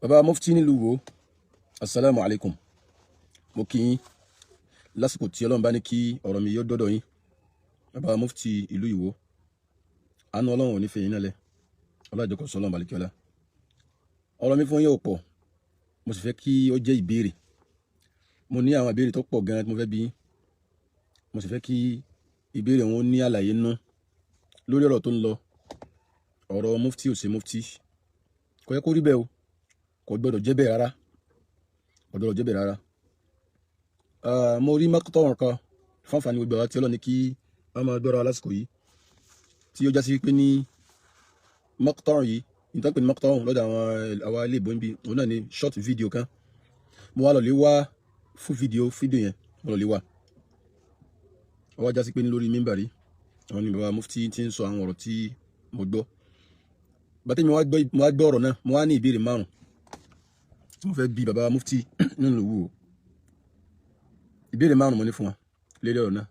Bàbá mufti nílùú Ìwó, asalaamu alaykum. Mo kí yín lásìkò tí Ọlọ́run bá ní kí ọ̀rọ̀ mi yóò dọ́dọ̀ yín. Bàbá mufti ìlú Ìwó, àánú Ọlọ́run ò ní fi yín náà lẹ̀, ọlọ́jọ́ kò sọ Ọlọ́run balikẹ́lá. Ọ̀rọ̀ mi fún yín ò pọ̀, mo sì fẹ́ kí ó jẹ́ ìbéèrè. Mo ní àwọn ìbéèrè tó pọ̀ gan-an tí mo fẹ́ bi yín, mo sì fẹ́ kí ìbéèrè wọn ní àlàyé nú lórí ọ̀rọ̀ tó ń lọ. Ọ̀rọ̀ mufti ò ṣe mufti, kò yẹ kó rí bẹ́ẹ̀ o, kò gbọ́dọ̀ jẹ́ bẹ́ẹ̀ rárá, kò gbọ́dọ̀ jẹ́ bẹ́ẹ̀ rárá. Mo rí mọ́kútọ́ kan fáǹfààní gbogbo àwọn tí Ọlọ́run ní kí wọ́n máa gbọ́ra lásìkò yìí, tí ó já sí pé ní mọ́kútọ́ yìí, nítorí pé ní mọ́kútọ́ lọ́dọ̀ àwọn àwa ilé ìbò níbi òun náà ní short video kan. Mo wá lọ lè wá fún fídíò yẹn, mo lọ lè wá, ó wá já sí pé ní lórí mímbàrí àwọn ni bàbá mufti ti ń sọ àwọn ọ̀rọ̀ tí mo gbọ́. Bàtẹ́ mi wá gbọ́ ọ̀rọ̀ náà, mo wá ní ìbéèrè márùn tí mo fẹ́ bi bàbá mufti nínú Ìwó. Ìbéèrè márùn mo ní fún wa lérí ọ̀rọ̀ náà.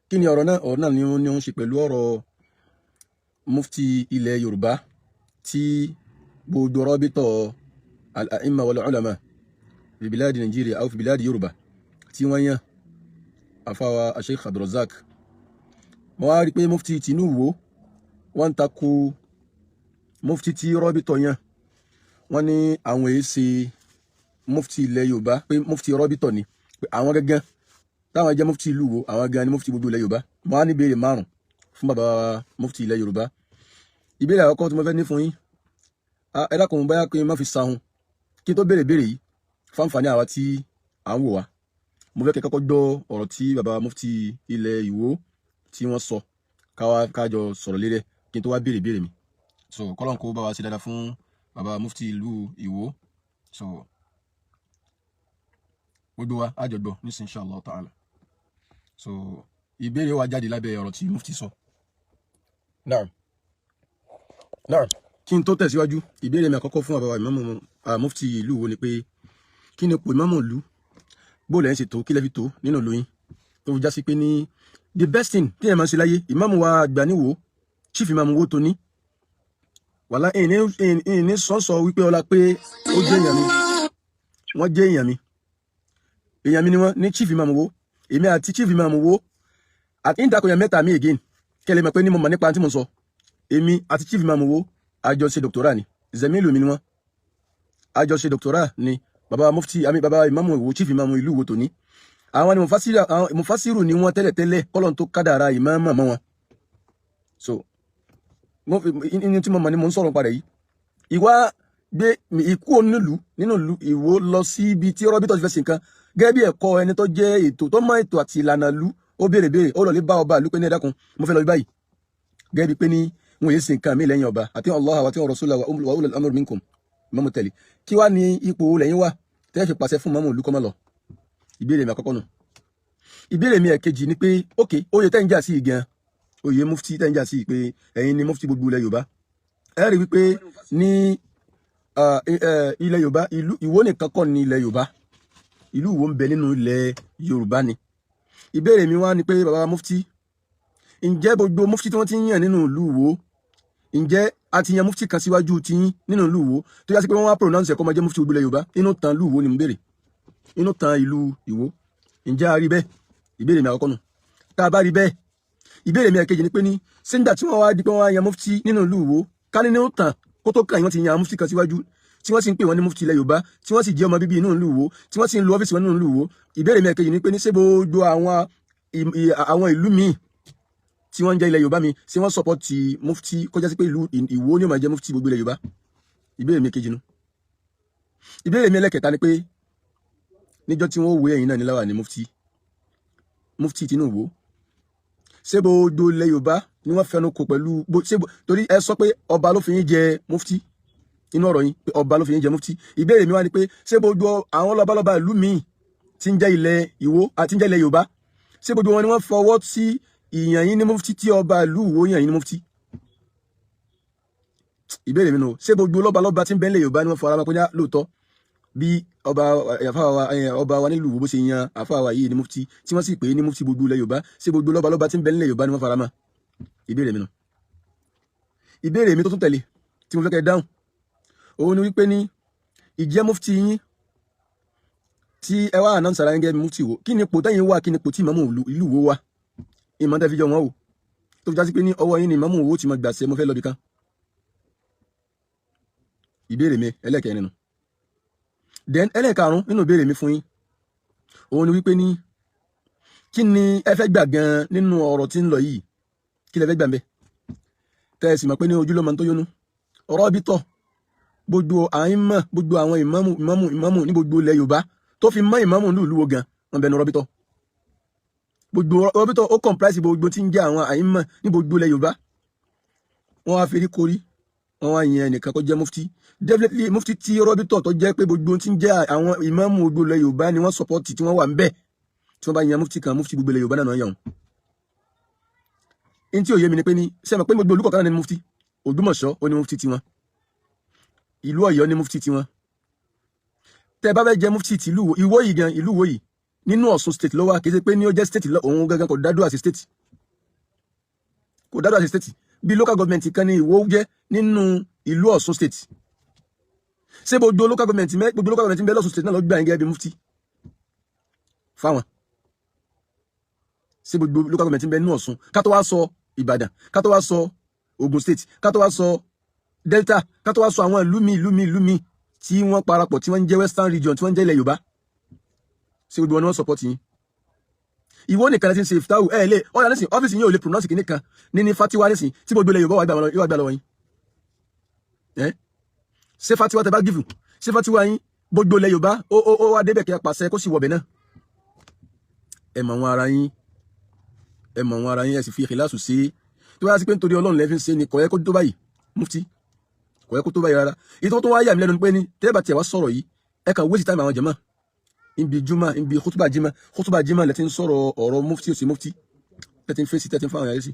Kí ni ọ̀rọ̀ náà? Ọ̀rọ̀ náà ni ó ní ó ń ṣe pẹ̀lú ọ̀rọ̀ mufti ilẹ̀ Yorùbá tí gbogbo rọ́bìtọ̀ al-a'imma wal ulama fi biladi Nàìjíríà aw fi biladi Yorùbá tí wọ́n yàn, àfáwà Sheikh Abdulrazak. Mo wá rí pé mufti tinú Ìwó wọ́n ń takò mufti tí rọ́bìtọ̀ yàn. Wọ́n ní àwọn èyí ṣe mufti ilẹ̀ Yorùbá, pé mufti rọ́bìtọ̀ ni, pé àwọn gángan táwọn jẹ́ mufti ìlú Ìwó, àwọn gan ni mufti gbogbo ilẹ̀ Yorùbá. Mo wá ní ìbéèrè márùn fún bàbá mufti ilẹ̀ Yorùbá. Ìbéèrè àkọ́kọ́ tí mo fẹ́ ní fún yín, ẹ dákun, báyà pé má fi sahun kí n tó béèrè béèrè yìí, fáǹfààní àwa tí à ń wò wá, mo fẹ́ kẹ́ kọ́kọ́ gbọ́ ọ̀rọ̀ tí bàbá mufti ilẹ̀ Ìwó tí wọ́n sọ, káwa kájọ sọ̀rọ̀ lérẹ̀ kí n tó wá béèrè béèrè mi. So kọ́lọ́n kó bá wa ṣe dáadáa fún bàbá mufti ìlú Ìwó. So gbogbo wa á jọ gbọ́ nísìnyí, inshallah ta'ala. So ìbéèrè wa jáde lábẹ́ ọ̀rọ̀ tí mufti sọ. Naam, naam. Kí n tó tẹ̀síwájú, ìbéèrè mi àkọ́kọ́ fún bàbá ìmáàmù mufti ìlú Ìwó ni pé, kí ni ipò ìmáàmù ìlú? Bó lẹ́ ń ṣe tó, kí lẹ́ fi tó nínú ìlú yín tó fi já sí pé ní the best thing tí ẹ̀ máa ń ṣe láyé, ìmáàmù wa àgbà níwò, chief ìmáàmù wo tó ní wàhálà ìní sọ́sọ wípé ọlá pé ó jẹ́ èèyàn mi, wọ́n jẹ́ èèyàn mi, èèyàn mi ni wọ́n ní chief ìmáàmù wo. Èmi àti chief ìmáàmù wo àti ìdàkọ̀yàn mẹ́ta mi again, kẹ́lẹ́ mọ̀ pé ní mo mọ̀ nípa tí mo sọ. Èmi àti chief ìmáàmù wo àjọ ṣe doctoral ni, zemilu mi ni wọ́n, àjọ ṣe doctoral ni. Baba mufti àmì baba ìmáàmù Ìwó, chief ìmáàmù ìlú Ìwó tòní, àwọn ni mufasiru ni wọ́n tẹ́lẹ̀tẹ́lẹ̀, kọ́lọ́n tó kádàrá ìmáàmù mọ́ wọn. So inú tí mo mọ̀ ni mo ń sọ̀rọ̀ padà yìí. Ìwá gbé ikú onílùú nínú ìlú Ìwó lọ sí ibi tí rọ́bìtọ̀ ti fẹ́ ṣe nǹkan gẹ́gẹ́ bí ẹ̀kọ́ ẹni tó jẹ́ ètò tó mọ ètò àti ìlànà ìlú, ó béèrè béèrè, ó lọ lè bá ọba ìlú pé ní, "Ẹ dákun, mo fẹ́ lọ bí báyìí." Gẹ́gẹ́ bí pé ní wọn yéé ṣe nǹkan mi lẹ́yìn ọba àti Allah àti Rasula wa ulul amri minkum mọ́mú tẹ̀lé. Kí wá ní ipò lẹ́yìn wá tẹ́ fi pàṣẹ fún mọ́mú ìlú kọ́mọ́ lọ? Ìbéèrè mi àkọ́kọ́ nù. Ìbéèrè mi ẹ̀kejì ni pé, ok, oyè tẹ́ ń jà sí gan, oyè mufti tẹ́ ń jà sí pé ẹ̀yin ni mufti gbogbo ilẹ̀ Yorùbá, ẹ rí wípé ní ilẹ̀ Yorùbá, ìlú Ìwó nìkan kọ́ ní ilẹ̀ Yorùbá, ìlú Ìwó ń bẹ nínú ilẹ̀ Yorùbá ni. Ìbéèrè mi wá ni pé, bàbá mufti, ǹjẹ́ gbogbo mufti tí wọ́n ti ń yàn nínú ìlú Ìwó, ǹjẹ́ a ti yan mufti kan síwájú tiyín nínú ìlú Ìwó tó yá sí pé wọ́n wá pronounce ẹ̀kọ́ máa jẹ́ mufti gbogbo ilẹ̀ Yorùbá? Inú tan ìlú Ìwó ni mo béèrè, inú tan ìlú Ìwó, ǹjẹ́ a rí bẹ́ẹ̀? Ìbéèrè mi àkọ́kọ́ nù. Tá a bá rí bẹ́ẹ̀, ìbéèrè mi ẹ̀kejì ni pé ní sígbà tí wọ́n wá di pé wọ́n wá yan mufti nínú ìlú Ìwó, ká ní nínú tàn kó tó kàn yín, wọ́n ti yan mufti kan síwájú tí wọ́n sì ń pè wọ́n ní mufti ilẹ̀ Yorùbá, tí wọ́n sì jẹ́ ọmọ bíbí inú ìlú Ìwó, tí wọ́n sì ń lo ọ́fíìsì wọn nínú ìlú Ìwó. Ìbéèrè mi ẹ̀kejì ni pé ní ṣé gbogbo àwọn ìlú míì tí wọ́n ń jẹ́ ilẹ̀ Yorùbá mi, ṣé wọ́n support mufti kọjá sí pé ìlú Ìwó ni ó máa jẹ́ mufti gbogbo ilẹ̀ Yorùbá? Ìbéèrè mi kejì nu. Ìbéèrè mi ẹlẹ́kẹta ni pé, níjọ́ tí wọ́n wé ẹ̀yin náà ní láwà ní mufti tinú Ìwó, ṣé gbogbo ilẹ̀ Yorùbá ni wọ́n fẹnu kò pẹ̀lú ṣé? Torí ẹ sọ pé ọba ló fi yín jẹ mufti inú ọ̀rọ̀ yín, pé ọba ló fi yín jẹ mufti. Ìbéèrè mi wá ni pé, ṣé gbogbo àwọn lọ́balọ́ba ìlú míì tí ń jẹ́ ilẹ̀ Ìwó àti ń jẹ́ ilẹ̀ Yorùbá, ṣé gbogbo wọn ni wọ́n fọwọ́ sí ìyàn yín ní mufti tí ọba ìlú Ìwó yàn yín ní mufti? Ìbéèrè mi nù: ṣé gbogbo lọ́balọ́ba tí ń bẹ nílẹ̀ Yorùbá ni wọ́n fọwọ́ ara pé lóòótọ́ bí ọba ọba wa nílùú Ìwó bó ṣe yan àfáà wa yìí ní mufti, tí wọ́n sì pè é ní mufti gbogbo ilẹ̀ Yorùbá, ṣé gbogbo lọ́balọ́ba tí ń bẹ nílẹ̀ Yorùbá ni wọ́n fara mọ́? Ìbéèrè mi nù. Ìbéèrè mi tó tún tẹ̀lé tí mo fẹ́ kẹ́ dáhùn, òun ni wípé ní Ìjẹ́ mufti yín tí ẹ wá announce ara yín gẹ́gẹ́ bí mufti wo, kí ni ipò tẹ́yìn wà, kí ni ipò tí ìmáàmù ìlú wo wà? Ìmọ̀ tẹ́ fi jọ wọ́n o, tó fi já sí pé ní ọwọ́ yín ni ìmáàmù wo ti máa gbàṣẹ mo fẹ́ lọ bìkan. Ìbéèrè mi ẹlẹ́kẹ̀rin nù. Then ẹlẹ́karùn nínú ìbéèrè mi fún yín, òun ni wípé ní kí ni ẹ fẹ́ gbà gan nínú ọ̀rọ̀ tí ń lọ yìí? Kí lẹ fẹ́ gbà ń bẹ tẹ́ ẹ sì mọ̀ pé ní ojúlọ́mọ tó yónú ọ̀rọ̀ bí tọ̀ gbogbo àìmọ̀, gbogbo àwọn ìmáàmù ìmáàmù ìmáàmù ní gbogbo ilẹ̀ Yorùbá, tó fi mọ́ ìmáàmù ní ìlú wo gan, wọn bẹnu rọ́bítọ̀. Gbogbo rọ́bítọ̀ ó comprise gbogbo tí ń jẹ́ àwọn àìmọ̀ ní gbogbo ilẹ̀ Yorùbá. Wọ́n wá ferí korí, wọ́n wá yan ẹnìkan kó jẹ́ mufti. Definitely, mufti tí rọ́bítọ̀ tó jẹ́ pé gbogbo tí ń jẹ́ àwọn ìmáàmù gbogbo ilẹ̀ Yorùbá ni wọ́n support, tí wọ́n wà ń bẹ̀, tí wọ́n bá yan mufti kan, mufti gbogbo ilẹ̀ Yorùbá náà yàn. N tí ò yé mi ni pé ní sẹ́mi pé gbogbo olùkọ̀ọ̀kan náà ní mufti. Ògbómọ̀ṣọ́ ó ní mufti tiwọn, ìlú Ọ̀yọ́ ní mufti tiwọn. Tẹ́ bá fẹ́ jẹ́ mufti tìlú Ìwó yìí gan, ìlú Ìwó yìí nínú Ọ̀ṣun State ló wà. Kì í ṣe pé ní ó jẹ́ state, òun gangan kò dádúrà sí state, kò dádúrà sí state. Bí local government kan ní Ìwó jẹ́ nínú ìlú Ọ̀ṣun State. Ṣé gbogbo local government mẹ́, gbogbo local government ń bẹ lọ́ṣun State náà ló gbà yín gẹ́gẹ́ bí mufti fáwọn? Ṣé gbogbo local government ń bẹ nínú Ọ̀ṣun, ká tó wá sọ Ìbàdàn, ká tó wá sọ Ògùn State, ká tó wá sọ Delta, ká tó wá sọ àwọn ìlú mi, ìlú mi, ìlú mi tí wọ́n parapọ̀, tí wọ́n ń jẹ́ Western Region, tí wọ́n ń jẹ́ ilẹ̀ Yorùbá, ṣé gbogbo wọn ni wọ́n support yín? Ìwọ nìkan lẹ ti ń ṣe ìfitahu ẹ lé ọ̀dà nísìn, ọ́fíìsì yín ò lè pronounce kìíní kan ní fatiwa nísìn tí gbogbo ilẹ̀ Yorùbá wà gbà lọ́wọ́ yín. Ẹ ṣé fatiwa tẹ bá give, ṣé fatiwa yín gbogbo ilẹ̀ Yorùbá ó wá débẹ̀ kí ẹ pàṣẹ kó sì wọ̀bẹ̀ náà? Ẹ mọ̀ wọn ara yín, ẹ mọ̀ wọn ara yín, ẹ sì fi ìkìláàsù sí. Tó bá sí pé nítorí Ọlọ́run lẹ́ fi ń ṣe ni, kò yẹ kó tó báyìí. Mufti, kò yẹ kó tó báyìí rárá. Ìtọ́ tó wá yà mí lẹ́nu pé ní tẹ́ẹ̀ bá tiẹ̀ wá sọ̀rọ̀ yìí, ẹ kàn waste time àwọn jàmáà níbi juma, níbi khutuba jimá. Khutuba jimá lẹ ti ń sọ̀rọ̀ ọ̀rọ̀ mufti òsì mufti, tẹ́ ti ń fèsì, tẹ́ ti ń fáwọn yàrá sí.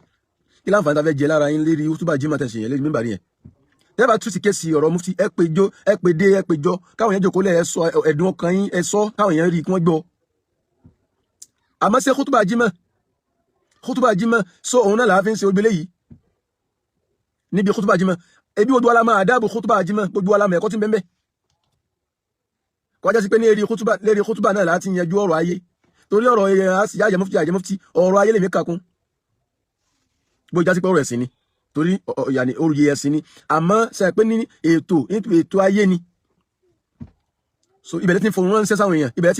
Kí láǹfààní tá fẹ́ jẹ lára yín lérí khutuba jimá tẹ̀ ṣe yẹn lérí mímbàrí yẹn? Tẹ́ bá tún ti ké sí ọ̀rọ̀ mufti, ẹ pé jó, ẹ pé dé, ẹ pé jọ, káwọn yẹn jókòó lẹ̀, ẹ sọ ẹ̀dùn ọkàn yín, ẹ sọ káwọn yẹn rí kí wọ́n gbọ́. Àmọ́ ṣé khutuba jimá, khutuba jimá so òun náà làá fi ń ṣe ogbélé yìí níbi khutuba jimá? Ebi gbogbo alamọ àdáàbò khutuba jimá, gbogbo alamọ ẹ̀kọ́ tí ń bẹ́ẹ̀ bẹ́ẹ̀ kọjá sí pé ní eré kútúbà, lérí kútúbà náà láti yanjú ọ̀rọ̀ ayé, torí ọ̀rọ̀ ẹ̀yẹ á sì yá àjẹmọ́fìtì àjẹmọ́fìtì, ọ̀rọ̀ ayé lèmi kàkún bó já sí pé ọ̀rọ̀ ẹ̀sìn ni, torí yàní oyè ẹ̀sìn ni. Àmọ́ ṣe pé ní ètò ayé ni, so ibẹ̀ lẹ́tí ń fohùn ránṣẹ́ sáwọn èèyàn, ibẹ̀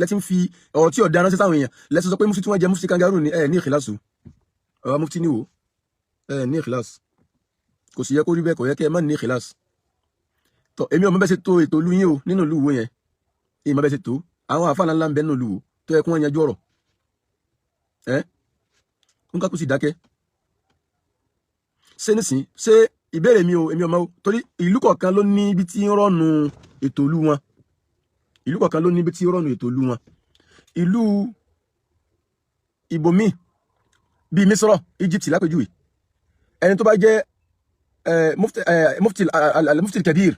lẹ́tí ń fi ọ̀rọ̀ tí ọ̀dà ránṣẹ́ sáwọn èèyàn, lẹ́sìn sọ pé mufti tí wọ́n jẹ́ mufti kangaroo ni. Ẹ̀ ní ìkìláàsù ọ̀rọ̀ mufti ní wò, ẹ̀ ní ìkìláàsù. Kò sì yẹ kó rí bẹ́ẹ̀, kò yẹ kẹ́ ẹ má ní ìkìláàsù. Tọ́ èmi ò mọ̀ bẹ́ẹ̀ ṣe tó ètò ìlú yín o. Nínú ìlú wo yẹn, èmi mọ̀ bẹ́ẹ̀ ṣe tó. Àwọn àfáà ńlá ń bẹ nínú ìlú wo tó yẹ kí wọ́n yanjú ọ̀rọ̀ ẹ́, ń ká kó sì dákẹ́. Ṣé nísìn, ṣé ìbéèrè mi o, èmi ò mọ̀ o, torí ìlú kọ̀ọ̀kan ló ní ibi tí ń rọ̀nù ètò ìlú wọn. Ìlú kọ̀ọ̀kan ló ní ibi tí ń rọ̀nù ètò ìlú wọn. Ìlú ibòmíì bíi Misrọ̀, Egypt lápèjúwe, ẹni tó bá jẹ́ mufti kabir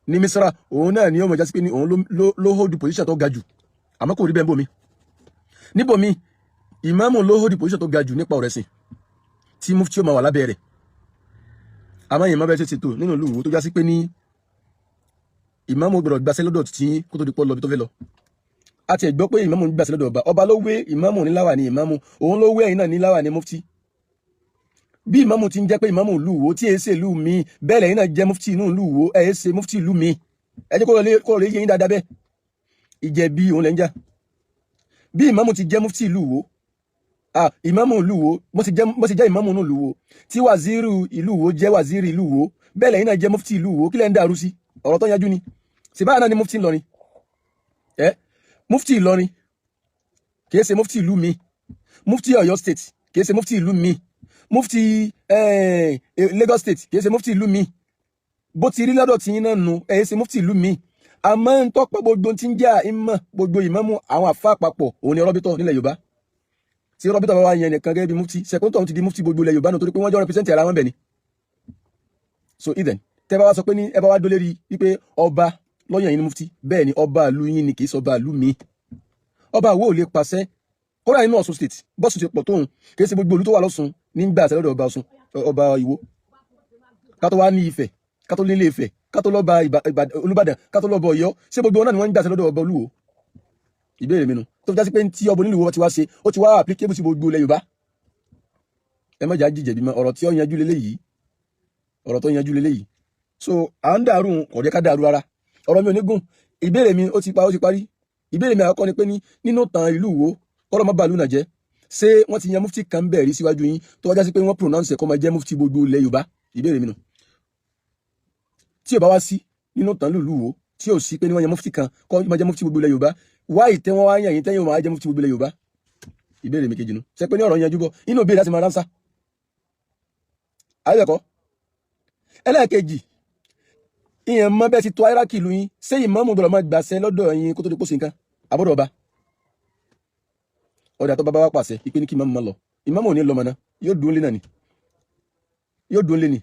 ní Misra, òun náà ni ó mọ̀ jásí pé ní òun ló hold position tó ga jù. Àmọ́ kò rí bẹ́ẹ̀ níbòmí. Níbòmí, ìmáàmù ló hold position tó ga jù nípa ọ̀rọ̀ ẹ̀sìn, tí mufti ó máa wà lábẹ́ rẹ̀. Àmọ́ ìmọ̀ bẹ́ẹ̀ ṣe ṣètò nínú ìlú Ìwó tó jásí pé ní ìmáàmù gbọ́dọ̀ gbàṣẹ lọ́dọ̀ tí kó tó di pọ́ lọ bí tó fẹ́ lọ. A ti gbọ́ pé ìmáàmù ń gbàṣẹ lọ́dọ̀ ọba. Ọba ló wé ìmáàmù níláwà ní ìmáàmù, òun ló wé ẹ̀yin náà níláwà ní mufti. Bí ìmáàmù ti ń jẹ́ pé ìmáàmù ìlú Ìwó tí èé ṣe ìlú mi, bẹ́ẹ̀ lẹ́yìn náà jẹ́ mufti inú ìlú Ìwó, ẹ̀ ṣe mufti ìlú mi. Ẹ jẹ́ kó lè yé yín dáadáa bẹ́ẹ̀. Ìjẹ̀bi òun lẹ́ ń jà. Bí ìmáàmù ti jẹ́ mufti ìlú Ìwó, ah, ìmáàmù ìlú Ìwó, bó ti jẹ́ ìmáàmù inú ìlú Ìwó, tí wàzírù ìlú Ìwó jẹ́ wàzírì ìlú Ìwó, bẹ́ẹ̀ lẹ́yìn náà jẹ́ mufti ìlú Ìwó. Kí lẹ́ ń dàrú sí? Ọ̀rọ̀ tó yanjú ni. Síbáà náà ni mufti Ìlọrin, ẹ mufti Ìlọrin kìí ṣe mufti ìlú mi, mufti Ọ̀yọ́ State kìí ṣe mufti ìlú mi, mufti Lagos State kìí ṣe mufti ìlú mi. Bó ti rí lọ́dọ̀ tí yín náà nu, ẹ ṣe mufti ìlú mi. Àmọ́ ń tọ́pẹ́ gbogbo tí ń jẹ́ àìmọ̀, gbogbo ìmáàmù, àwọn àfa àpapọ̀, òun ni rọ́bítọ̀ nílẹ̀ Yorùbá. Tí rọ́bítọ̀ bá wá yẹn nìkan gẹ́gẹ́ bí mufti, sẹ̀kúntọ̀ ti di mufti gbogbo ilẹ̀ Yorùbá náà, torí pé wọ́n jọ represent ara wọn bẹ̀ ni. So even tẹ́ bá wá sọ pé ní ẹ bá wá dó lérí wípé ọba lọ́yàn yín ní mufti, bẹ́ẹ̀ ni, ọba ìlú yín ni, kì í sọ ọba ìlú mi. Ọba àwo ò lè pàṣẹ kódà nínú Ọ̀ṣun State. Bọ́sùn ti pọ̀ tóun, kì í ṣe gbogbo ìlú tó wà lọ́sùn nígbà àṣẹ lọ́dọ̀ ọba Ọ̀ṣun, ọba Ìwó. Ká tó wá ní Ifẹ̀, ká tó nílé Ifẹ̀, Ká tó lọ ba Olúbàdàn, ká tó lọ bọ Ọ̀yọ́, ṣé gbogbo wọn náà ni wọ́n ń gbàṣẹ lọ́dọ̀ ọba Olúwo? Ìbéèrè mi nu, tó fi já sí pé tí ọba onílùú ti wá ṣe, ó ti wá applicable sí gbogbo ilẹ̀ Yorùbá. Ẹ má jà jíjẹ̀bi mọ́. Ọ̀rọ̀ tí ó yanjú leléyìí, ọ̀rọ̀ tó yanjú leléyìí. So à ń dàrú, kò jẹ́ ká dàrú rárá. Ọ̀rọ̀ mi ò ní gùn. Ìbéèrè mi ó ti pa, ó ti parí. Ìbéèrè mi àkọ́kọ́ ni pé ní nínú tàn ìlú wo kọ́lọ́ mọ́ bàálù náà jẹ́, ṣé wọ́n ti yan mufti kan bẹ́ẹ̀ rí síwájú yín tó wájá sí pé wọ́n pronounce ẹ̀ kó máa jẹ́ mufti gbogbo ilẹ̀ Yorùbá? Ìbéèrè mi nù. Tí ò bá wá sí nínú tàn lùlù wo tí ò sí pé ní wọ́n yan mufti kan kó máa jẹ́ mufti gbogbo ilẹ̀ Yorùbá, wá ìtẹ́ wọn wá yàn yín tẹ́yìn máa jẹ́ mufti gbogbo ilẹ̀ Yorùbá? Ìbéèrè mi kejì nù. Ṣe pé ní ọ̀rọ̀ yanjú bọ̀ inú ìbéèrè láti máa ránṣá ayẹ́kọ́. Ẹlẹ́ẹ̀kejì, ìyẹn mọ bẹ́ẹ̀ ti tó hierarchy ìlú yín. Ṣé ìmáàmù gbọ́dọ̀ máa gbàṣẹ lọ́dọ̀ yín kó tó di kó sí nǹkan àbọ̀dọ̀ ọba? Ọ̀dà tó bá bá wá pàṣẹ ìpè ní kí ìmáàmù máa lọ, ìmáàmù ò ní lọ mọ̀nà, yóò dùn lé náà ni, yóò dùn lé ni.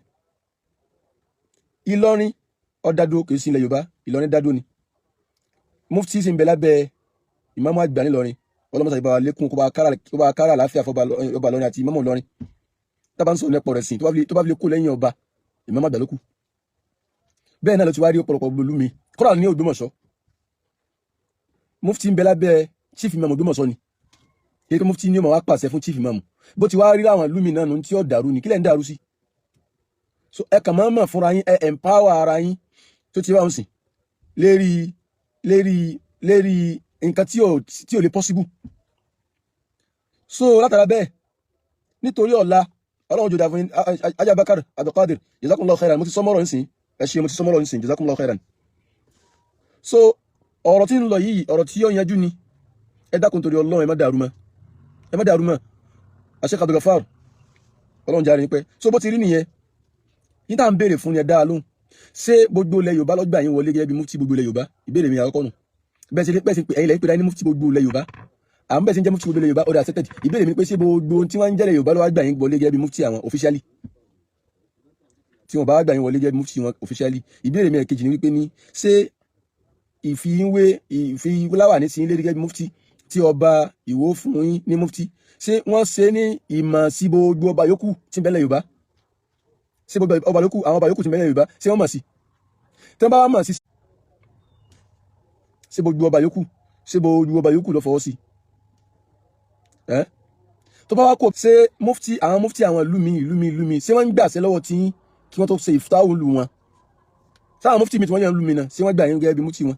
Ìlọrin ọ̀dàdó kì í sí ilẹ̀ Yorùbá. Ìlọrin dádó ni, mufti sì ń bẹ lábẹ́ ìmáàmù àgbà nílọrin. Ọlọ́mọsà ìbá lékún kó bá kára àlàáfíà fọba ọba Ìlọrin àti ìmáàmù Ìlọrin. Tábà ń sọ̀rọ̀ nípa ọ̀rẹ̀ sìn, tó bá fi lè kó lẹ́yìn ọba, ìmáàmù àgbà ló kù. Bẹ́ẹ̀ náà ló ti wá rí ọ̀pọ̀lọpọ̀ olú mi kọ́ra ní Ògbómọ̀ṣọ́. Mufti ń bẹ lábẹ́ chief imam Ògbómọ̀ṣọ́ ni, kí mufti ní ó máa wá pàṣẹ fún chief imam. Bó ti wá rí àwọn ìlú mi náà nù tí ó dàrú ni, kílẹ̀ ń dàrú sí? So ẹ kàn máa ń mọ̀ fúnra yín, ẹ empower ara yín tó ti wá ń sìn lérí nǹkan tí ò lè possible. So látara bẹ́ẹ̀, nítorí ọ̀la, Ọlọ́run jòdà fún yín. Ajá Bakar Abdulkadir, jazakumullahu khairan. Mo ti sọmọ́rọ̀ nísìn, ẹ ṣe, mo ti sọmọ́rọ̀ nísìn. Jazakumullahu khairan. So ọ̀rọ̀ tí ń lọ yìí, ọ̀rọ̀ tí ó yanjú ni. Ẹ dákun, torí Ọlọ́run, ẹ má dàrú mọ́, ẹ má dàrú mọ́. Sheikh Abdulgafar, Ọlọ́run járe ní pẹ́. So bó ti rí nìyẹn. Yín tá à ń béèrè fún ni, ẹ dáa lóhùn. Ṣé gbogbo ilẹ̀ Yorùbá ló gbà yín wọlé gẹ́gẹ́ bí mufti gbogbo ilẹ̀ Yorùbá? Ìbéèrè mi àkọ́kọ́ nù. Bẹ́ẹ̀ sì pé ẹ̀yin lẹ́yìn pé ní mufti gbogbo ilẹ̀ Yorùbá, à ń bẹ́ẹ̀ sì ń jẹ́ mufti gbogbo ilẹ̀ Yorùbá, ó dà accepted. Ìbéèrè mi ni pé ṣé gbogbo ohun tí wọ́n ń jẹ́lẹ̀ Yorùbá ló wá gbà yín wọlé gẹ́gẹ́ bí mufti àwọn officially? Tí wọ́n bá wá gbà yín wọlé gẹ́gẹ́ bí mufti wọn officially, ìbéèrè mi ẹ̀kejì ni wípé ní ṣé ìfiwé ìfiláwà ní sí ilé gẹ́gẹ́ bí mufti tí ọba Ìwó fún yín ní mufti, ṣé wọ́n ṣe ní ìmọ̀ sí gbogbo ọba yòókù tí ń bẹ́lẹ̀ Yorùbá? Ṣé gbogbo ọba yòókù, àwọn ọba yòókù tí ń bẹ́lẹ̀ Yorùbá, ṣé wọ́n mọ̀ sí? Tí wọ́n bá wá mọ̀ sí, ṣé gbogbo ọba yòókù, ṣé gbogbo ọba yòókù ló fọwọ́ sí ẹ́? Tó bá wá kó, ṣé mufti, àwọn mufti àwọn ìlú mi, ìlú mi, ìlú mi, ṣé wọ́n ń gbàṣẹ lọ́wọ́ tí kí wọ́n tó ṣe ìfútáwò lù wọn? Sáwọn mufti mi tí wọ́n yàn lù mí náà, ṣé wọ́n gbà yín gẹ́gẹ́ bí mufti wọn?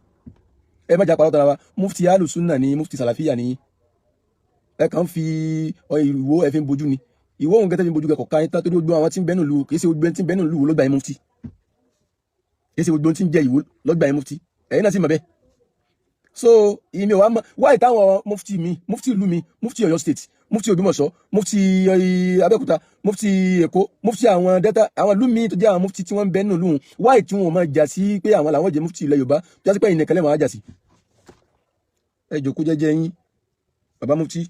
Ẹ má jà parọ́ tara wa. Mufti alùsùnà ni, mufti sàlàfíà ni. Ẹ kàn ń fi ìwó ẹ fi ń bojú ni. Ìwó òun gẹ́tẹ́ fi ń bojú kẹ́kọ̀ọ́ káyín tán, torí gbogbo àwọn tí ń bẹ́nu lù, kì í ṣe gbogbo ẹni tí ń bẹ́nu lù ló gbà yín mufti. Kì í ṣe gbogbo tí ń jẹ ìwó ló gbà yín mufti. Ẹ̀yin náà sì mọ̀ bẹ́ẹ̀. So ìmí wa mọ̀ wáyé táwọn mufti mi, mufti ìlú mi, mufti Ọ̀yọ́ State, mufti Ògbómọ̀ṣọ́, mufti Abẹ́òkúta, mufti Èkó, mufti àwọn Delta, àwọn ìlú mi tó jẹ́ àwọn mufti tí wọ́n ń bẹ nínú ìlú, wáyé tí wọ́n máa jà sí pé àwọn làwọn jẹ́ mufti ilẹ̀ Yorùbá, tó jásí pé ẹ̀yin nìkan lè máa jà sí? Ẹ jókòó jẹ́jẹ́ yín, bàbá mufti.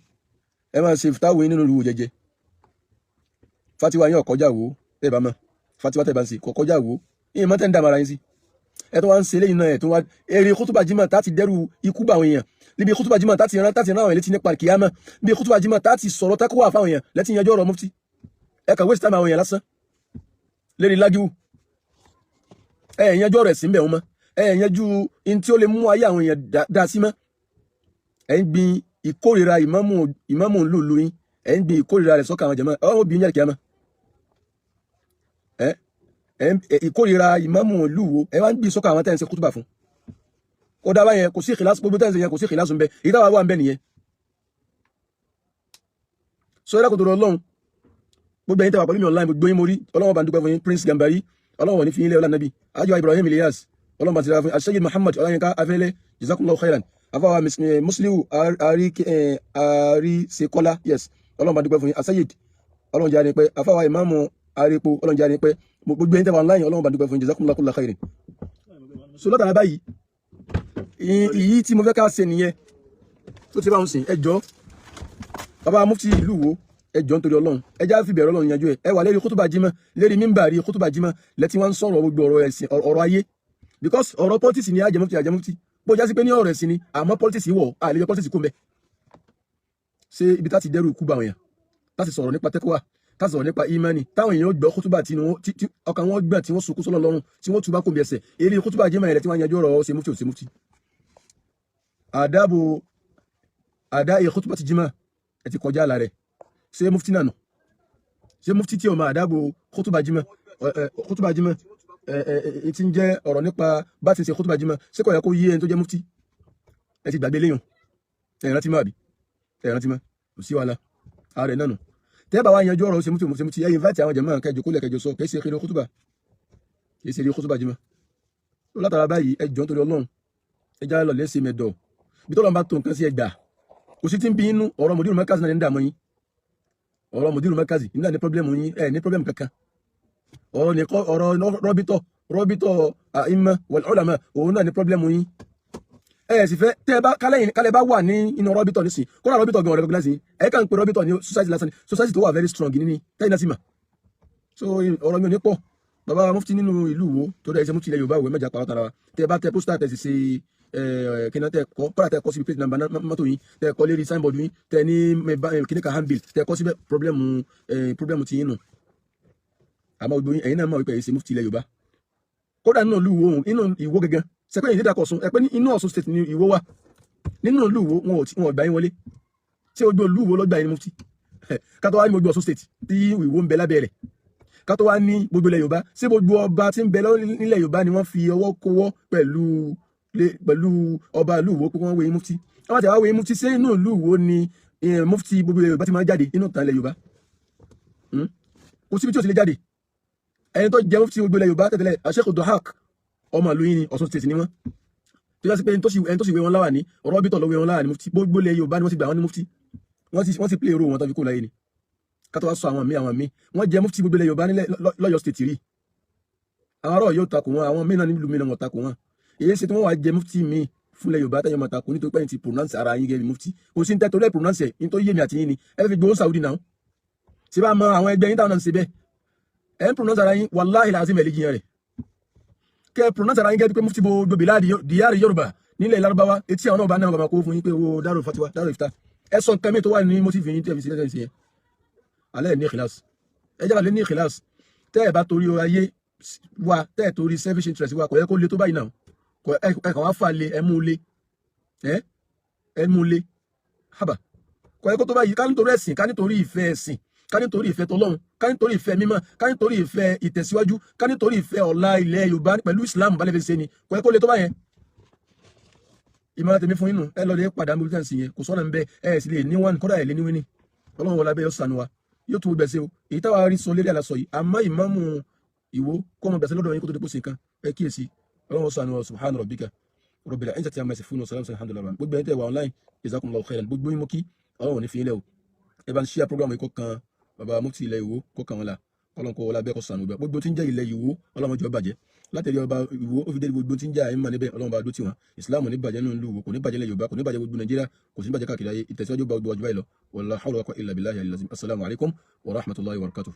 Ẹ máa ṣe fìtáwò yín nínú ìlú jẹ́jẹ́. Fatiwa yín ọ̀kọ́jà wò. Ẹ bá mọ̀ fatiwa tẹ̀ bá ń ṣe kọ̀kọ́jà wò. Ìyẹn mọ́tẹ́ ń dààmú ara yín sí. Ẹ tó wá ń ṣe eléyìí náà, ẹ tó wá èrè kútùbà jímọ̀ tá ti dẹ́rù ikú bá àwọn èèyàn níbi kútùbà jímọ̀, tá ti rán àwọn létí nípa kìyàmá, níbi kútùbà jímọ̀ tá ti sọ̀rọ̀ tákùwà fáwọn èèyàn lẹ́tí yanjú ọ̀rọ̀ mufti. Ẹ kàn waste time àwọn èèyàn lásán lérí lágíwù. Ẹ yanjú ọ̀rọ̀ ẹ̀sìn bẹ̀ wọn mọ́, ẹ yanjú in tí ó lè mú ayé àwọn èèyàn dá sí mọ́. Ẹ ń gbin ìkórìíra ìmámù, ìmámù ńlùlù yín, ẹ ń gbin ìkórìíra rẹ̀ sọ́kàn àwọn jàmáà. Ọ̀hún obìnrin yàrá kìyàmá. Ẹ ìkórìíra ìmámù ìlú wo ẹ wá ń gbin sọ́kàn àwọn tẹ́ ń ṣe kútùbà fún? Kó dábàá yẹn, kò sí ìkìlásù. Gbogbo tẹ́ ń ṣe yẹn, kò sí ìkìlásù ń bẹ. Èyí táwa wà ń bẹ nìyẹn. So ẹ dákun tó lọ Ọlọ́run, gbogbo ẹ̀yin tẹ́ wà pẹ̀lú mi online, gbogbo yín mo rí. Ọlọ́run bá ń dúpẹ́ fún yín. Prince Gambari, Ọlọ́run wọ̀ ní fi yín lé ọlá nàbí. Ajo Ibrahim Ilyas, Ọlọ́run bá ti ra fún yín. Asayid Muhammad Ọláyínká Afẹ́lẹ́, jazakumullahu khairan. Afáwa Musliu Arisekola, yes, Ọlọ́run bá dúpẹ́ fún yín. Asayid, Ọlọ́run jẹ́ àní pẹ́. Afáwa Ìmáàmù Arepo, Ọlọ́run jẹ́ àní pẹ́. Gbogbo ẹ̀yin tẹ́ wà online, Ọlọ́run bá dúpẹ́ fún yín. Jazakumullahu kulla khairin. So látara báyìí, ìyí tí mo fẹ́ ká ṣe nìyẹn tó ti bá ń sìn. Ẹ jọ̀ọ́, bàbá mufti ìlú wo, ẹ jọ̀ọ́, nítorí Ọlọ́run, ẹ já fi bẹ̀rẹ̀ Ọlọ́run yanjú ẹ. Ẹ wà lérí kútùbà jímọ̀, lérí mímbàrí kútùbà jímọ̀ lẹ́tí wọ́n ń sọ̀rọ̀ gbogbo ọ̀rọ̀ ẹ̀sìn, ọ̀rọ̀ ayé, because ọ̀rọ̀ politics ni. Àjẹmúfti, àjẹmúfti bó já sí pé ní ọ̀rọ̀ ẹ̀sìn ni, àmọ́ politics wọ̀, àlejò politics kò mbẹ́. Ṣé ibi tá ti dẹ́rù ikú bá àwọn èèyàn láti sọ̀rọ̀ nípa tẹ́kọ̀wá? Tá sọ̀rọ̀ nípa imani, táwọn èèyàn gbọ́ kútúbà tí ọkàn wọn gbọ̀n, tí wọ́n sunkún sọ́lọ́ lọ́rùn, tí wọ́n túbá kò bí ẹsẹ̀ eré kútúbà jẹ́mọ̀ rẹ̀, tí wọ́n yanjú ọ̀rọ̀ ṣe mufti ò ṣe mufti. Àdábò àdá ìyẹ kútúbà ti jímọ̀ ẹ ti kọjá àlà rẹ̀. Ṣé mufti náà nù? Ṣé mufti tí o máa àdábò kútúbà jímọ̀, kútúbà jímọ̀ ẹ ti ń jẹ́ ọ̀rọ̀ nípa bá ti ṣe kútúbà jímọ̀, ṣé kò yẹ kó yé ẹni tó jẹ́ mufti? Ẹ ti gbàgbé léyàn, ẹ rántí mọ́ àbí ẹ rántí mọ́? Kò sí wàhálà, ààrẹ náà nù. Tẹ́ bá wá yanjú ọ̀rọ̀ ṣe mufti ṣe mufti, ẹ invite àwọn jàmáà kẹjọ kólẹ̀ kẹjọ sọ. Kìí ṣe kiri kútúbà, kìí ṣe kútúbà jímọ̀. Látara báyìí, ẹ jọ̀ọ́ nítorí Ọlọ́run, ẹ já lọ lẹ́sẹ̀ mẹ́dọ̀ bí tọ́lọ́run bá tó nǹkan sí ẹgbà. Kò sí tí ń bí inú ọ̀rọ̀ mùdírù mẹ́kàzì náà ní dààmú yín. Ọ̀rọ̀ mùdírù mẹ́kàzì nígbà ní problem yín, ẹ ní problem kankan. Ọ̀rọ̀ nìkọ́, ọ̀rọ̀ rọ́bìtọ̀ àìmọ̀ wal ulama, òun náà ní problem yín. Ẹ sì fẹ́ tẹ́ ẹ bá kálẹ̀ bá wà ní inú rọ́bìtọ̀ nísìn, kódà rọ́bìtọ̀ gan recognize yín. Ẹ kàn ń pe rọ́bìtọ̀ ní society lásán ni, society tó wà very strong ní tẹ́yìn náà sì mà. So ọ̀rọ̀ mi ò ní pọ̀. Bàbá mufti nínú ìlú wo tó dẹ̀ ṣe mufti ilẹ̀ Yorùbá wo, mẹ́jà pàrọ̀ tara wa. Tẹ́ bá tẹ poster, tẹ́ sì ṣe kíná, tẹ́ kọ́ kọ́lá, tẹ́ kọ́ síbi plate number mọ́tò yín, tẹ́ kọ́ lérí signboard yín, tẹ́ ní kíní kan handbill, tẹ́ kọ́ síbẹ̀, problem ti yín nù. Àmọ́ gbogbo yín, ẹ̀yin náà mọ̀ wípé ẹ̀yin ṣe mufti ilẹ̀ Yorùbá. Kódà nínú ìlú Ìwó, nínú Ìwó gẹ́gẹ́ sẹ́pẹ́ yìí dídàkọ̀ Ọ̀ṣun, ẹ̀pẹ́ ní inú Ọ̀ṣun State ní Ìwó wà. Nínú ìlú Ìwó, wọn ò gbà yín wọlé. Ṣé gbogbo ìlú Ìwó ló gbà yín ní mufti? Kátó wá ní gbogbo Ọ̀ṣun State tí Ìwó ń bẹ lábẹ́ rẹ̀, kátó wá ní gbogbo ilẹ̀ Yorùbá. Ṣé gbogbo ọba tí ń bẹ nílẹ̀ Yorùbá ni wọ́n fi ọwọ́ kówọ́ pẹ̀lú ọba ìlú Ìwó pé wọ́n wé mufti? Wọ́n ti wá wé mufti, ṣé inú ìlú Ìwó ni mufti gbogbo ilẹ̀ Yorùbá ti máa jáde inú ìtàn ilẹ̀ Yorùbá? Kò síbi tí ó ti lè jáde. Ẹni tó jẹ́ mufti gbogbo ilẹ̀ Yorùbá tẹ̀tẹ̀lẹ̀, Sheikh Dohak, ọmọ ìlú yìí ni, Ọ̀ṣun State ni wọ́n. Tó yá sí pé ẹni tó sì wé wọn láwà ní rọ́bìtọ̀ ló wé wọn láwà ní mufti. Gbogbo ilẹ̀ Yorùbá ni wọ́n ti gbà wọ́n ní mufti. Wọ́n ti play role wọn tó fi kó láyé ni. Kátó wá sọ àwọn míì, àwọn míì wọ́n jẹ́ mufti gbogbo ilẹ̀ Yorùbá nílẹ̀ lọ́yọ̀ State rí. Àwọn ará yóò takò wọn, àwọn míì náà nílùú míì náà wọ́n takò wọn. Èyí ṣe tí wọ́n wá jẹ́ mufti míì fúnlẹ̀ Yorùbá tẹ́yọ̀ máa takò nítorí pé ẹ̀yin ti pronounce ara yín gẹ́gẹ́ bí mufti? Kò sí ní tẹ́ torí ẹ̀ pronounce ẹ̀ ní tó yé mi àti yín ni ẹ fi gbowó Saudi náà. Ṣé bá mọ àwọn ẹgbẹ́ yín táwọn náà ń ṣe bẹ́ẹ̀? Ẹ̀ ń pronounce ara yín, wàláhì làásì mẹ́lẹ́ jiyàn rẹ̀. Kẹ́ pronounce ara yín gẹ́gẹ́ bí pé mufti gbogbo bìláàdì dìyàrí Yorùbá nílẹ̀ Lárúbáwá, etí àwọn náà bá náà bàbá kó fún yín pé owó dárò fatiwa dárò ìfta. Ẹ sọ nǹkan mi tó wà ní motive yín tẹ́ fi sílẹ̀ sí yẹn. Alẹ́ ní ìkìláàsì, ẹ jábà lé ní ìkìláàsì. Tẹ́ ẹ bá torí ayé wa, tẹ́ ẹ torí selfish interest wa, kò yẹ kó le tó báyìí náà. Ẹ kàn wá fà lé, ẹ mú lé, ẹ mú lé hábà. Kò yẹ kó tó báyìí. Ká nítorí ẹ̀sìn, ká nítorí ìfẹ́ ẹ̀sìn, ká nítorí ìfẹ́ tọlọ́run, ká nítorí ìfẹ́ mímọ́, ká nítorí ìfẹ́ ìtẹ̀síwájú, ká nítorí ìfẹ́ ọ̀la ilẹ̀ Yorùbá pẹ̀lú Islam balẹ̀ fi ṣe ni. Kò yẹ kó le tó báyẹn. Ìmọ̀ràn tèmi fún inú, ẹ lọ lè padà níbi tẹ́ǹsì yẹn. Kò sọ́nà ń bẹ, ẹ sì lè ní wọn, kódà ẹ lè ní wíní. Ọlọ́run wọlé abẹ́ yóò sànù wa, yóò tún gbẹ̀sẹ̀ o. Èyí táwa rí sọ lérí àlàsọ yìí, àmọ́ ìmáàmù Ìwó kọ́ ọmọ gbẹ̀sẹ̀ lọ́dọ̀ yín kó tó di pósí nǹkan. Ẹ kíyèsí. Ọlọ́run sànù wa. Subhana rabbika rabbil izzati amma yasifun wa salamun alhamdulillah. Gbogbo ẹni tẹ́ wà online, jazakumullahu khairan. Gbogbo yín mú kí Ọlọ́run ní fi yín lẹ̀ o. Ẹ bá ń share program yìí kó kan bàbá mufti ilẹ̀ Ìwó, kó kan wọn la. Ọlọ́run kó wọlé abẹ́ kó sànù gbẹ. Gbogbo tí ń jẹ́ ilẹ̀ Ìwó, Ọlọ́run jọ bàjẹ́ látẹ̀lé ọba Ìwó ó fi dé. Gbogbo tí ń jẹ́ àyínmọ̀ níbẹ̀, Ọlọ́run bá dó tì wọ́n. Ìsìláàmù ní bàjẹ́ nínú ìlú Ìwó, kò ní bàjẹ́ ilẹ̀ Yorùbá, kò ní bàjẹ́ gbogbo Nàìjíríà, kò sí ní bàjẹ́ káàkiri ayé. Ìtẹ̀síwájú bá gbogbo ọjọ́ báyìí lọ. Wala hawla wala quwwata illa billahi al-azim. Assalamu alaikum wa rahmatullahi wa barakatuh.